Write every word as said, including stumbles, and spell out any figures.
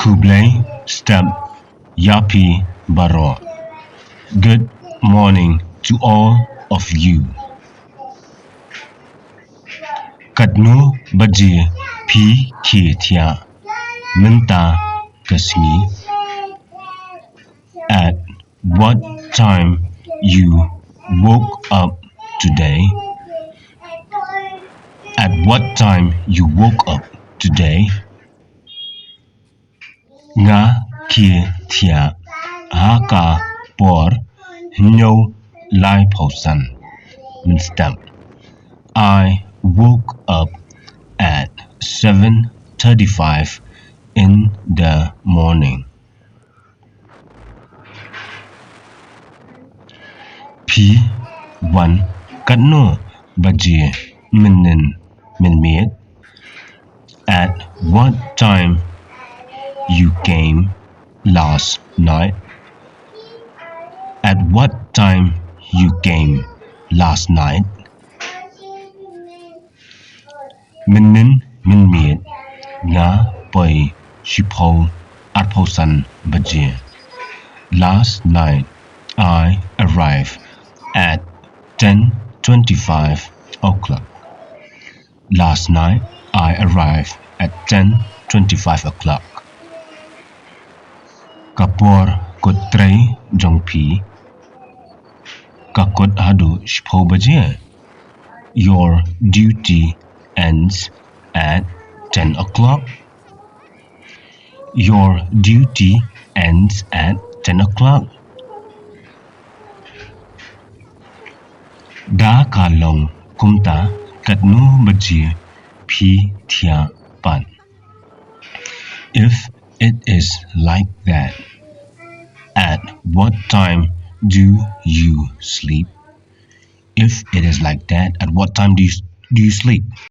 Khublei step ïa phi baroh. Good morning to all of you. Katno baje phi khie thiah mynta ka sngi? At what time you woke up today? At what time you woke up today? Nga khie thiah ha ka por hynñiew laiphew san mynstep. I woke up at seven thirty-five in the morning. Phi wan katno baje mynnin mynmiet? At what time you came last night? At what time you came last night? Mynnin mynmiet nga poi shiphew arphew san baje. Last night I arrived at ten twenty-five o'clock. Last night I arrived at ten twenty-five o'clock. Ka por kut trei jong phi ka kut haduh shiphew baje. Your duty ends at ten o'clock. Your duty ends at ten o'clock. Da ka long kumta, katno baje phi thiah pat? If it is like that, at what time do you sleep? If it is like that, at what time do you, do you sleep?